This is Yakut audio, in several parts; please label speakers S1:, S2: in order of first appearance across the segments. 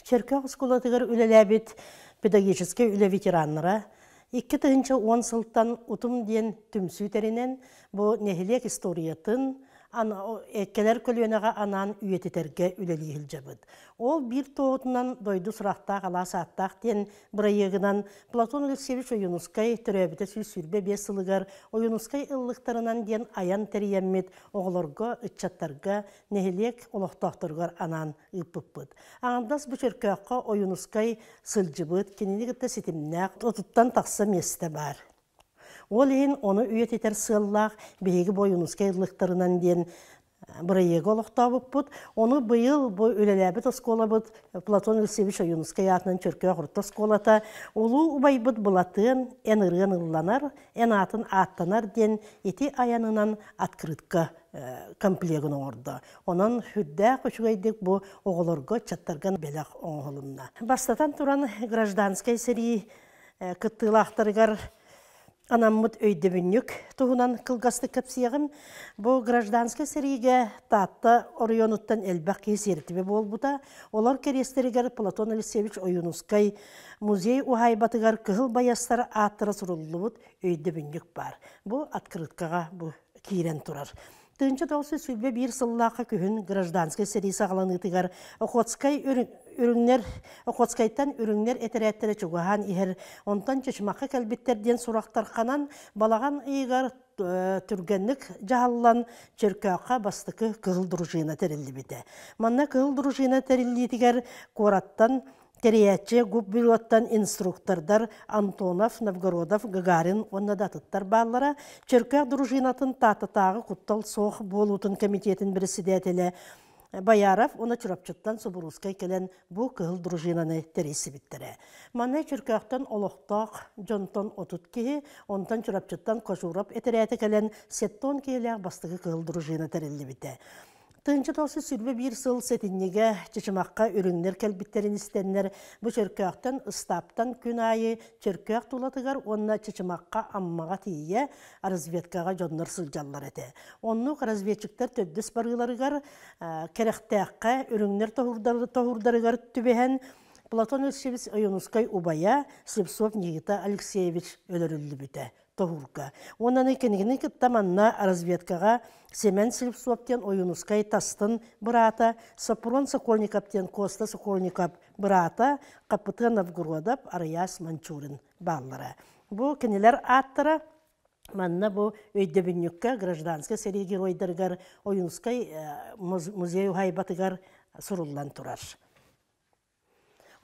S1: Чөркөөх оскуолатыгар үлэлээбит педагогическай үлэ ветераннара 2010 сылтан Утум диэн түмсүү тэринэн, бу нэһилиэк историятын кэлэр көлүөнэҕэ анаан үйэтитэргэ үлэлии сылдьабыт. Ол биир туоһутунан Дойду сурахтаах алаас ааттаах диэн бырайыагынан Платон Алексеевич Ойуунускай төрөөбүтэ 125 сылыгар Ойуунускай ыллыктарынан диэн айан тэрийэммит оҕолорго, ыччаттарга, нэһилиэк олохтоохторугар анаан ыыппыппыт. Аҥардас бу Чөркөөххө Ойуунускай сылдьыбыт, кинини кытта ситимнээх отуттан тахса миэстэ баар. Ол иһин ону үйэтитэр сыаллаах биһиги бу Ойуунускай ыллыктарынан диэн бырайыагы олохтообуппут. Ону быйыл бу үлэлээбит оскуолабыт Платон Алексеевич Ойуунускай аатынан Чөркөөх орто оскуолата улуу убайбыт Былатыан эн ырыан ылланар, эн аатын ааттанар диэн ити айанынан открытка комплегын оҥордо. Онон сүрдээх үчүгэйдик бу оҕолорго, ыччаттарга бэлэх оҥоһулунна. Бастатан туран, гражданскай сэрии кыттыылаахтарыгар анаммыт өйдөбүнньүк туһунан кылгастык кэпсиэҕим. Бу гражданскай сэриигэ Таатта оройуонуттан элбэх киһи сиэртибэ буолбута. Олор кэриэстэригэр Платон Алексеевич Ойуунускай музей уһаайбатыгар кыһыл байыастар ааттара суруллубут өйдөбүнньүк баар. Бу открыткаҕа бу киирэн турар. 1921 сыллаахха күһүн гражданскай сэрии саҕаланыытыгар Охотскай үрүҥнэр Охотскайтан үрүҥнэр этэрээттэрэ чугаһаан иһэр, онтон Чычымахха кэлбиттэр диэн сурахтар ханан балаҕан ыйыгар түргэнник дьаһаллан Чөркөөххө бастакы кыһыл дружина тэриллибитэ. Манна кыһыл дружина тэриллиитигэр куораттан Тэрийээччи губбюроттан инструктордар Антонов, Новгородов, Гагарин уонна да атыттар бааллара. Чөркөөх дружинатын Тааттатааҕы куттал суох буолуутун комитетин председателэ Бояров уонна Чурапчыттан Субуруускай кэлэн бу кыһыл дружинаны тэрийсибиттэрэ. Манна Чөркөөхтөн олохтоох дьонтон 30 киһи, онтон Чурапчыттан Кожуров этэрээтэ кэлэн 70 киһилээх бастакы кыһыл дружина тэриллибитэ. 1921 сыл сэтинньигэ Чычымахха үрүҥнэр кэлбиттэрин истэннэр, бу Чөркөөхтөн ыстааптан күн аайы Чөркөөх тулатыгар уонна Чычымахха Аммаҕа тиийэ разведкаҕа дьоннор сылдьаллар этэ. Оннук разведчиктар төрдүс барыыларыгар Кэрэхтээххэ үрүҥнэр тоһуурдарыгар түбэһэн Платон Алексеевич Ойуунускай убайа Слепцов Никита Алексеевич өлөрүллүбүтэ. тоһуурга. Уонна кинигини кытта манна разведкаҕа Семен Слепцов диэн Ойуунускай тастын быраата, Сопрун Сокольников диэн Коста Сокольников быраата, Хапытыан Новгородов, Арыйаас Манчурин бааллара. Бу кинилэр ааттара манна бу өйдөбүнньүккэ гражданскай сэрии геройдарыгар Ойуунускай музей уһайбатыгар суруллан турар.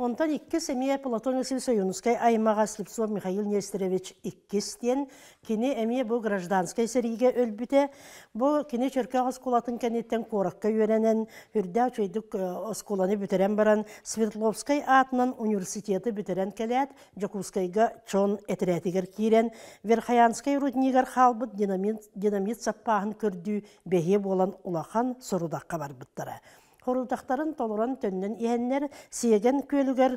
S1: Онтон иккис эмиэ Платон Васильевич Ойуунускай аймаҕа Слепцов Михаил Нестерович иккис диэн кини эмиэ бу гражданскай сэриигэ өлбүтэ. Бу кини Чөркөөх оскуолатын кэнниттэн куоракка үөрэнэн, үрдээх үчүгэйдик оскуоланы бүтэрэн баран, Свердловскай аатынан университеты бүтэрэн кэлээт, Дьокуускайга Чон этэрээтигэр киирэн, Верхоянскай руднигар хаалбыт динамит, динамит саппааһын көрдүү бэһиэ буолан улахан сорудахха барбыттара. Хорутахтарын толорон төннөн иһэннэр, Сиэгэн күөлүгэр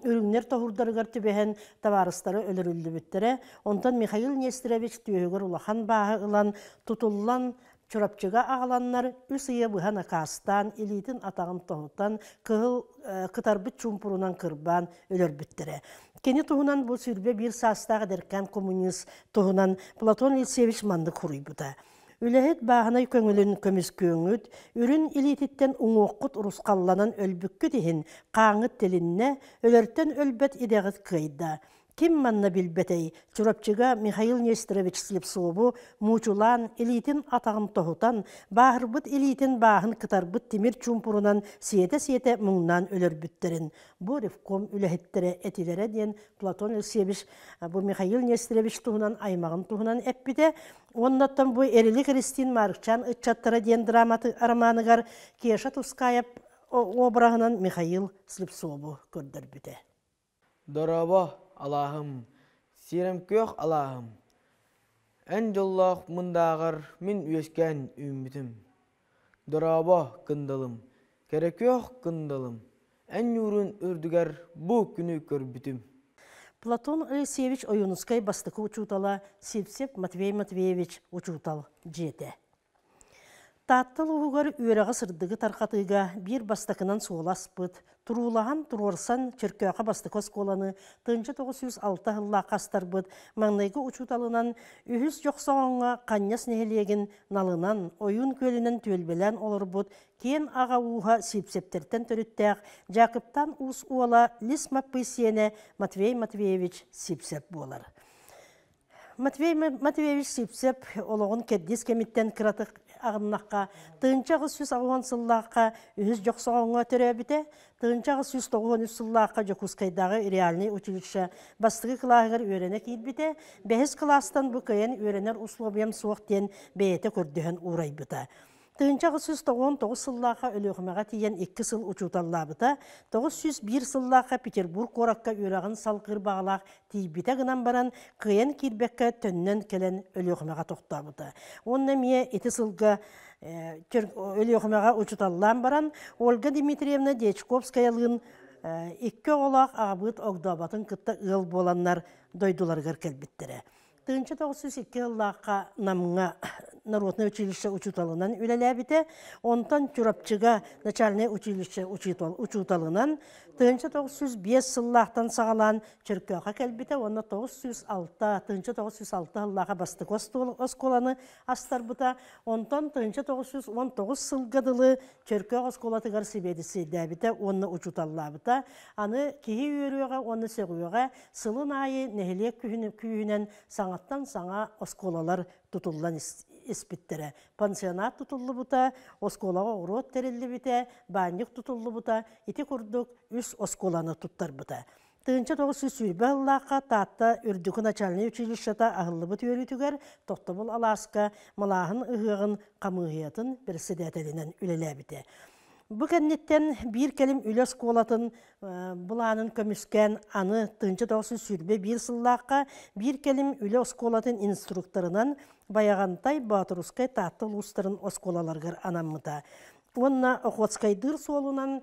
S1: үрүҥнэр тоһуурдарыгар түбэһэн табаарыстара өлөрүллүбүттэрэ. Онтон Михаил Нестерович түөһүгэр улахан бааһы ылан, тутуллан, Чурапчыга аҕаланнар үс ыйы быһа накаастаан, илиитин атаҕын тоһутан, кыһыл кытарбыт чуумпурунан кырбаан өлөрбүттэрэ. Кини туһунан бу 21 саастаах эдэркээн коммунист туһунан Платон Алексеевич маннык суруйбута. Үлэһит бааһынай көҥүлүн көмүскүөҥүт, үрүн илиититтэн уҥуоххут урусхалланан өлбүккүт иһин хааҥҥыт тилиннэ, өлөртөн өлбөт идэҕит кыайда. Ким манна билбэтэй, Чурапчыга Михаил Нестерович Слепцову муучулаан, илиитин атаҕын тоһутан, бааһырбыт илиитин бааһын кытарбыт тимир чуумпурунан сиэтэ-сиэтэ муҥнаан өлөрбүттэрин бу ревком үлэһиттэрэ этилэрэ диэн Платон Алексеевич бу Михаил Нестерович туһунан аймаҕын туһунан эппитэ. Уоннаттан бу Эрили Кристин Маарыкчаан ыччаттара диэн драматы романыгар Кеша Тускаев обраһынан Михаил Слепцову көрдөрбүтэ.
S2: Дорообо, алааһым, сирэм күөх алааһым, эн дьоллоох мындааҕар мин үөскээн үүммүтүм. Дорообо, кындалым, кэрэ күөх кындалым, эн ньуурун үрдүгэр бу күнү көрбүтүм.
S1: Платон Алексеевич Ойуунускай бастакы учуутала Сивцев Матвей Матвеевич учуутал дьиэтэ. Таатта улууһугар үөрэҕи сырдыгы тарҕатыыга биир бастакынан суола аспыт, туруулаһан туруорсан Чөркөөхө бастакы оскуоланы 1906 сыллаахха астарбыт маҥнайгы учууталынан үһүс Дьохсоҕоҥҥо Ханньас нэһилиэгин Налынан, Ойуун күөлүнэн түөлбэлээн олорбут киэн аҕа ууһа Сиипсэптэртэн төрүттээх Дьаакыптан уус уола Лис Маппый сиэнэ Матвей Матвеевич Сиипсэп буолар. Матвей Матвеевич Сивцев олоҕун кэрдиис кэмиттэн кыратык аҕыннахха, 1880 сыллаахха үһүс Дьохсоҕоҥҥо төрөөбүтэ, 1893 сыллаахха Дьокуускайдааҕы реальнай училище бастакы кылааһыгар үөрэнэ киирбитэ, бэһис кылаастан бу кыайан үөрэнэр условиям суох диэн бэйэтэ көрдөһөн уурайбыта. 1899 сыллаахха Өлүөхүмэҕэ тиийэн икки сыл учууталлаабыта, 901 сыллаахха Петербург куоракка үөрэҕин салгыыр баҕалаах тиийбитэ гынан баран, кыайан киирбэккэ төннөн кэлэн Өлүөхүмэҕэ тохтообута. Уонна эмиэ ити сылга Өлүөхүмэҕэ учууталлаан баран, Ольга Дмитриевна Дьячковскаялыын икки оҕолоох аҕабыыт огдооботун кытта ыал буоланнар дойдуларыгар кэлбиттэрэ. 1902 сыллаахха Намҥа народнай училище учууталынан үлэлээбитэ, онтон Чурапчыга начальнай училище учууталынан 1905 сыллаахтан саҕалаан Чөркөөхө кэлбитэ уонна 906 1906 сыллааха бастакы оскуоланы астарбыта, онтон 1919 сылга дылы Чөркөөх оскуолатыгар сэбиэдиссэйдээбитэ уонна учууталлаабыта. Аны киһи үөрүөҕэ уонна сөҕүөҕэ сылын аайы нэһилиэк күүһүнэн саҥаттан саҥа оскуолалар тутуллан испиттэрэ. Пансионат тутуллубута, оскуолаҕа оҕуруот тэриллибитэ, баанньык тутуллубута, ити курдук үс оскуоланы туттарбыта. 1920 сыллаахха Таатта үрдүкү начальнай училищета аһыллыбыт үөрүүтүгэр Тохтобул алааска малааһын ыһыаҕын хамыыһыйатын председателинэн үлэлээбитэ. Бу кэнниттэн биир кэлим үлэ оскуолатын былаанын көмүскээн аны 1921 сыллаахха биир кэлим үлэ оскуолатын инструкторынан Байаҕантай, Боотурускай, Таатта улуустарын оскуолаларыгар анаммыта. Уонна Охотскайдыыр суолунан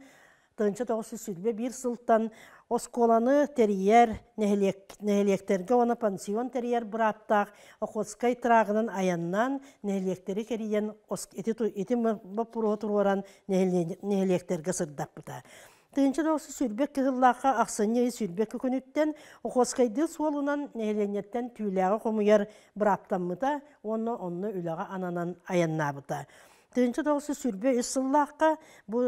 S1: 1921 сылтан оскуоланы тэрийэр, нэһилиэктэргэ уонна пансион тэрийэр бырааптаах Охотскай трагынан айаннаан нэһилиэктэри кэрийэн ити боппуруоһу туруоран нэһилиэктэргэ сырдаппыта. 1922 кыһыллаахха ахсынньы ый 22 күнүттэн Охотскайдыыр суолунан нэһилиэнньэттэн түүлээҕи хомуйар бырааптаммыта уонна онно үлэҕэ ананан айаннаабыта. 1923 сыллаахха бу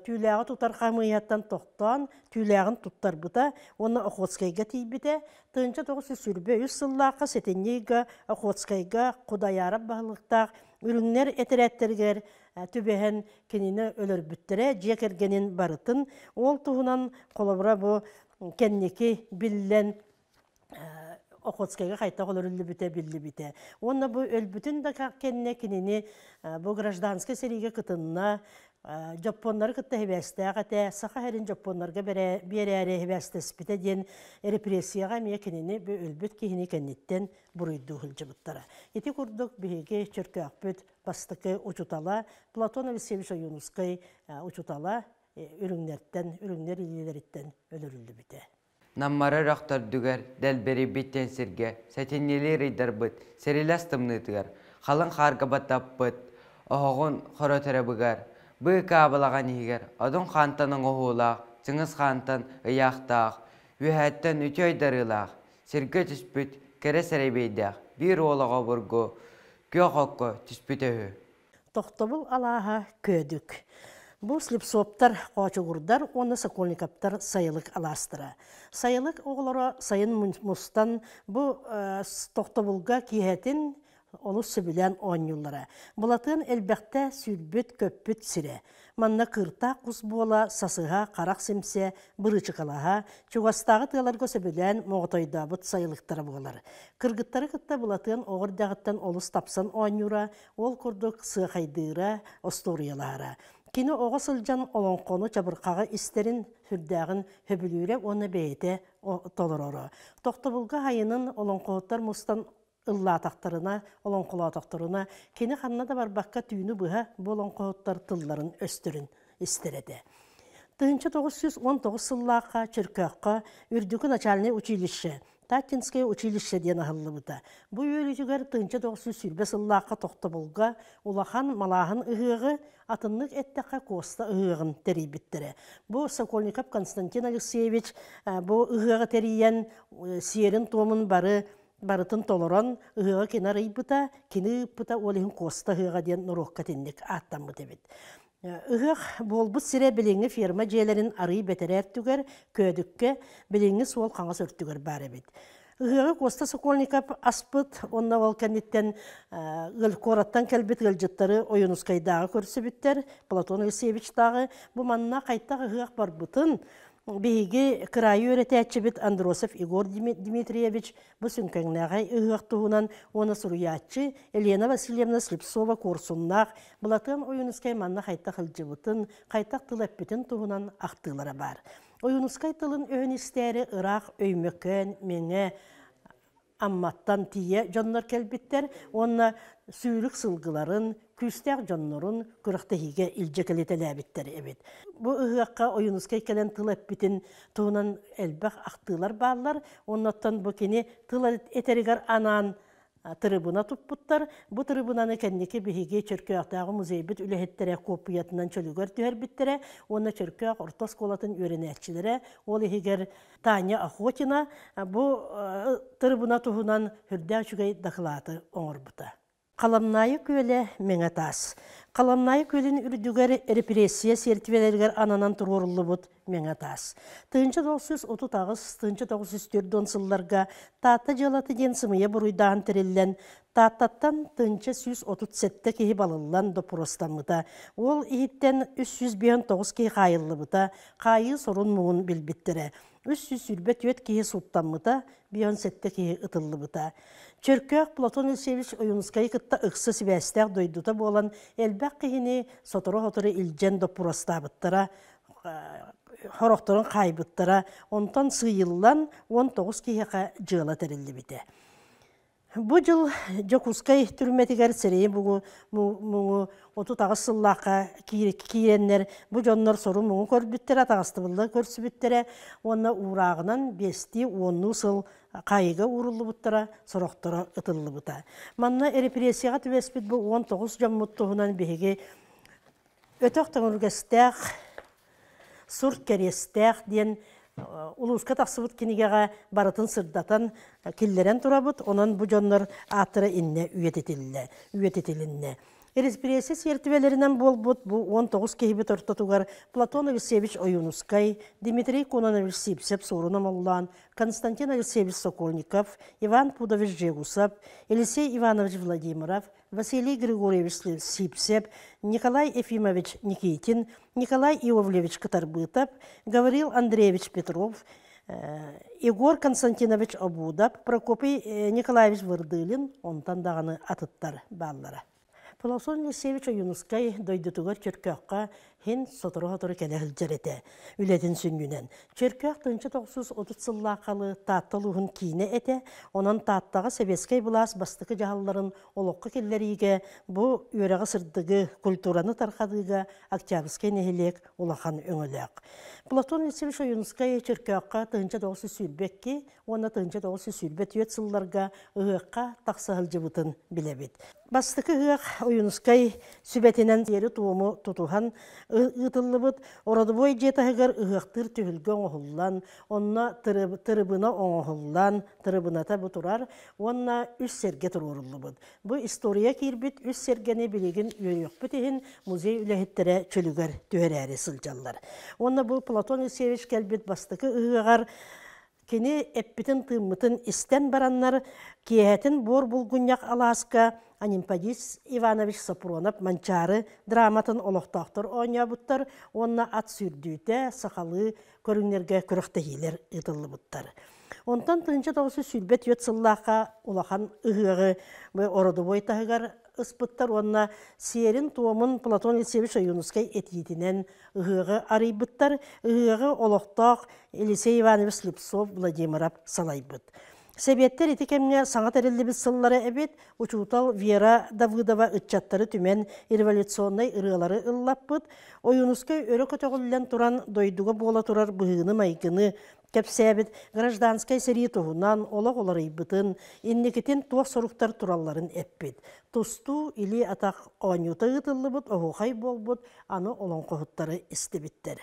S1: түүлээҕи тутар хамыыһыйаттан тохтоон түүлээҕин туттарбыта уонна Охотскайга тиийбитэ. 1923 сыллаахха сэтинньи ыйга Охотскайга Кудайаров баһылыктаах үрүҥнэр этэрээттэригэр түбэһэн кинини өлөрбүттэрэ, дьиэ кэргэнин барытын. Ол туһунан холобура бу кэнники биллэн Охотскайга хайдах өлөрүллүбүтэ биллибитэ. Уонна бу өлбүтүн да кэннэ кинини бу гражданскай сэриигэ кытынна, дьоппуоннары кытта сибээстээх этэ, Саха сирин дьоппуоннарга биэрээри сибээстэспитэ диэн репрессияҕа эмиэ кинини бу өлбүт киһини кэнниттэн буруйдуу сылдьыбыттара. Ити курдук биһиги Чөркөөхпүт бастакы учуутала Платон Алексеевич Ойуунускай учуутала үрүҥнэртэн, үрүҥнэр илиилэриттэн өлөрүллүбүтэ.
S3: Наммара үрэх төрдүгэр, дэлбэрийбит диэн сиргэ, сэтинньилиир ыйдарбыт, сэрилэс тымныытыгар, халыҥ хаарга баттаппыт оһоҕун хоро төрөбүгэр, быыкаа балаҕан иһигэр Одун хаантан оҥоһуулаах, Чыҥыс хаантан ыйаахтаах, үөһээттэн үтүө айдарыылаах, сиргэ түспүт кэрэ сэрэбиэйдээх биир уол оҕо обургу күөх окко түспүтэ үһү.
S1: Тохтобул алааһа Көөдүк. Бу Слепцовтар, Хоочугурдар уонна Сокольниковтар сайылык алаастара. Сайылык оҕолоро сайын мустан бу тохтобулга киэһэтин олус сөбүлээн оонньууллара. Былатыан элбэхтэ сүүрбүт-көппүт сирэ. Манна кыыртаах кус буола, сасыһа, харах симсэ, бырыычыкалаһа, чугастааҕы тыаларга сөбүлээн моҕотойдообут сайылыктара буолар. Кыргыттары кытта Былатыан оҕо эрдэҕиттэн олус тапсан оонньуура, Ол курдук сыахайдыыра, остуоруйалаһара. Кини оҕо сылдьан олоҥхону чабырҕаҕы истэрин сүрдээҕин сөбүлүүрэ уонна бэйэтэ толороро. Тохтобулга айынын олоҥхоһуттар мустан ыллаатахтарына, олоҥхолоотохторуна, кини ханна да барбакка түүнү быһа бу олоҥхоһуттар тылларын-өстөрүн истэр этэ. 1919 сыллаахха Чөркөөххө Үрдүкү начальнай училище. Таттинское училище диэн аһыллыбыта. Бу үөрүүтүгэр 1920 сыллаахха тохтобулга улахан малааһын ыһыаҕы, атыннык эттэххэ Куоста ыһыаҕын тэрийбиттэрэ. Бу Сокольников Константин Алексеевич бу ыһыаҕы тэрийэн сиэрин-туомун бары барытын толорон ыһыаҕы кини арыйбыта, кини ыыппыта, ол иһин Куоста ыһыаҕа диэн норуокка итинник ааттаммыт эбит. Ыһыах буолбут сирэ билиҥҥи ферма дьиэлэрин арый бэтэрээ өртүгэр, Көөдүккэ, билиҥҥи суол хаҥас өртүгэр баар эбит. Ыһыаҕы Куоста Сокольников аспыт уонна ол кэнниттэн куораттан кэлбит ыалдьыттары Ойуунускайдааҕы көрсүбүттэр, Платон Алексеевичтааҕы. Бу манна хайтах ыһыах барбытын биһиги кыраайы үөрэтээччибит Андросов Егор Дмитриевич бу сүҥкэҥнээҕэй ыһыах туһунан уонна суруйааччы Елена Васильевна Слепцова куорсуннаах Былатыан Ойуунускай манна хайтах сылдьыбытын, хайтах тыл эппитин туһунан ахтыылара баар. Ойуунускай тылын өһүн истээри ыраах Өймөкөөн, Мэҥэ, Амматтан тиийэ дьоннор кэлбиттэр уонна сүүрүк сылгыларын, күүстээх дьоннорун күрэхтэһиигэ илдьэ кэлитэлээбиттэр эбит. Бу ыһыахха Ойуунускай кэлэн тыл эппитин туһунан элбэх ахтыылар бааллар. Оннуттан бу кини тыл этэригэр анаан тырыбына туппуттар. Бу тырыбынаны кэнники биһиги Чөркөөхтөөҕү музейбыт үлэһиттэрэ куоппуйатынан чөлүгэр түһэрбиттэрэ уонна Чөркөөх орто оскуолатын үөрэнээччилэрэ, ол иһигэр Таня Охотина бу тырыбына туһунан үрдээх үчүгэй дакылааты оҥорбута. Халамнаайы күөлэ Мэҥэ таас. Халамнаайы күөлүн үрдүгэр репрессия сиэртибэлэригэр ананан туруоруллубут Мэҥэ таас. 1938-1940 сылларга Таатта дьыалата диэн сымыйа буруйдааһын тэриллэн, Тааттаттан 1137 киһи балыллан доппуруостаммыта. Ол иһиттэн 359 киһи хаайыллыбыта, хаайыы сорун-муҥун билбиттэрэ. 324 киһи сууттаммыта, 57 киһи ытыллыбыта. Чөркөөх Платон Алексеевич Ойуунускайы кытта ыкса сибээстээх дойдута буолан, элбэх киһини сотору-сотору илдьэн доппуруостаабыттара, хорохторун хаайбыттара, онтон сыыйыллан 19 киһиэхэ дьыала тэриллибитэ. Бу дьыл Дьокуускай түрмэтигэр сэрии муҥу 38 сыллаахха киирэннэр бу дьоннор сору-муҥу көрбүттэрэ, атаҕастыбылла көрсүбүттэрэ уонна уурааҕынан биэстии уоннуу сыл хаайыыга ууруллубуттара, сорохторо ытыллыбыта. Манна репрессияҕа түбэспит бу 19 дьоммут туһунан биһиги өтөх төҥүргэстээх Сур кэриэстээх диэн улууска тахсыбыт кинигэҕэ барытын сырдатан киллэрэн турабыт. Онон бу дьоннор ааттара иннэ үйэтитиллэ, үйэтитилиннэ. Респрессия сиэртибэлэринэн буолбут бу 19 киһибит ортотугар Платон Алексеевич Ойуунускай, Дмитрий Кононович Сивцев Суорун Омоллоон, Константин Алексеевич Сокольников, Иван Пудович Жегусов, Елисей Иванович Владимиров, Василий Григорьевич Сивцев, Николай Ефимович Никитин, Николай Иовлевич Кытарбытов, Гаврил Андреевич Петров, Егор Константинович Обудов, Прокопий Николаевич Вырдылин, онтон даҕаны атыттар бааллара. Платон Алексеевич Ойуунускай дойдутугар Чөркөөххө һин сотору-сотору кэлэ сылдьар этэ үлэтин сүнньүнэн. Чөркөөх 1930 сыллааххалы Таатта улууһун киинэ этэ, онон Тааттаҕа сэбиэскэй былаас бастакы дьаһалларын олоххо киллэриигэ бу үөрэҕи сырдыгы, культураны тарҕатыыга Октябрьскай нэһилиэк улахан өҥөлөөх. Платон Алексеевич Ойуунускай Чөркөөххө 1922 уонна 1924 сылларга ыһыахха тахса сылдьыбытын билэбит. Бастакы ыһыах Ойуунускай сүбэтинэн сиэри-туому тутуһан ыытыллыбыт Ородобуой дьиэ таһыгар ыһыахтыыр түһүлгэ оҥоһуллан, онно тырыбына оҥоһуллан, тырыбыната бу турар уонна үс сэргэ туруоруллубут. Бу история киирбит үс сэргэни билигин үөрүөхпүт иһин музей үлэһиттэрэ чөлүгэр түһэрээри сылдьаллар. Уонна бу Платон Алексеевич кэлбит бастакы ыһыаҕар кини эппитин-тыыммытын истэн бараннар, киэһэтин буор булгунньах алааска Анимпадис Иванович Сопронов Манчаары драматын олохтоохтор оонньообуттар уонна ат сүүрдүүтэ сахалыы көрүҥнэргэ күрэхтэһиилэр ыытыллыбыттар. Онтон 1924 сыллаахха улахан ыһыаҕы ородобуой таһыгар ыспыттар уонна сиэрин-туомун Платон Алексеевич Ойуунускай этиитинэн ыһыаҕы арыйбыттар. Ыһыаҕы олохтоох Елисей Иванович Слепцов Владимиров салайбыт. Сэбиэттэр ити кэмҥэ саҥа тэриллибит сыллара эбит, учуутал Вера Давыдова ыччаттары түмэн революционнай ырыалары ыллаппыт, Ойуунускай өрө көтөҕүллэн туран дойдуга буола турар быһыыны-майгыны кэпсээбит, гражданскай сэрии туһунан олох уларыйбытын, инникитин туох соруктар туралларын эппит. Тустуу илии-атах оонньуута ыытыллыбыт, оһуохай буолбут, аны олоҥхоһуттары истибиттэр.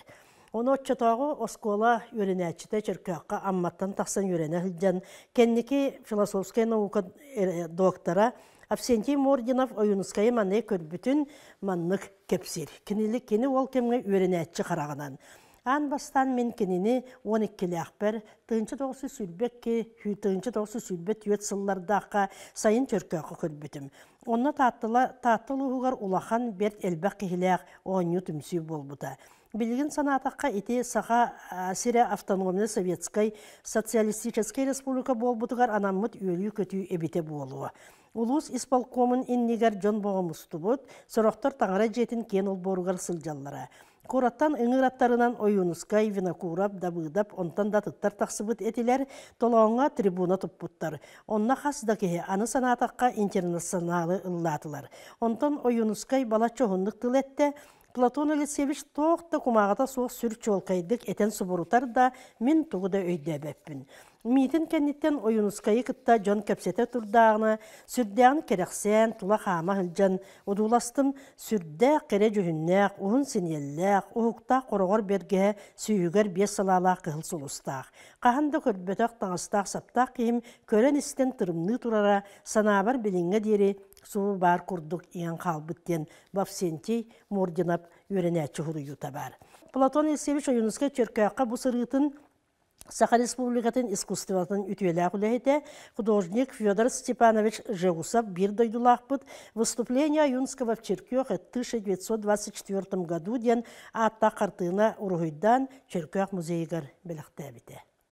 S1: Ону оччотооҕу оскуола үөрэнээччитэ Чөркөөххө Амматтан тахсан үөрэнэ сылдьан, кэнники философскай наука доктора Авсентий Мординов Ойуунускайы маннык көрбүтүн маннык кэпсиир. Кинили кини ол кэмҥэ үөрэнээччи хараҕынан. Аан бастаан мин кинини 12-лээхпэр 1922 1924 сыллардаахха сайын Чөркөөххө көрбүтүм. Онно Тааттала Таатта улууһугар улахан бэрт элбэх киһилээх оонньуу түмсүү буолбута. Билигин санаатахха ити Саха сирэ автономнай советскай социалистическай республика буолбутугар анаммыт үөрүү-көтүү эбитэ буолуо. Улуус исполкомун иннигэр дьон боҕомустубут, сорохтор таҥара дьиэтин киэн олбуоругар сылдьаллара. Куораттан ыҥыыр аттарынан Ойуунускай, Винокуров, Давыдов онтон да атыттар тахсыбыт этилэр, толооҥҥо трибуна туппуттар. Онно хас да киһи аны санаатахха интернационалы ыллаатылар. Онтон Ойуунускай балачча уһуннук тыл эттэ, Платон Алексеевич туох да кумааҕыта суох сүр чуолкайдык этэн субурутар да, мин тугу да өйдөөбөппүн. Миитин кэнниттэн Ойуунускайы кытта дьон кэпсэтэ турдааҕына, сүрдээҕин кэрэхсээн, тула хаама сылдьан одууластым, сүрдээх кэрэ дьүһүннээх, уһун синиэллээх, уһуктаах хороҕор бэргэһэ сүүһүгэр биэс салаалаах кыһыл сулустаах. Хаһан да көрбөтөх таҥастаах-саптаах киһим көрөн-истэн тырымныы турара санаабар билиҥҥэ диэри субу баар курдук иҥэн хаалбыт диэн Бавсентий Мординов үөрэнээччи суруйуута баар. Платон Елисеевич Ойуунускай Чөркөөххө бу сырыытын Саха Республикатын искусствотын үтүөлээх үлэһитэ, художник Федор Степанович Жегусов биир дойдулаахпыт «Выступление Ойунского в Черкёх в 1924 году» диэн ааттаах хартыына уруһуйдаан Чөркөөх музейыгар бэлэхтээбитэ.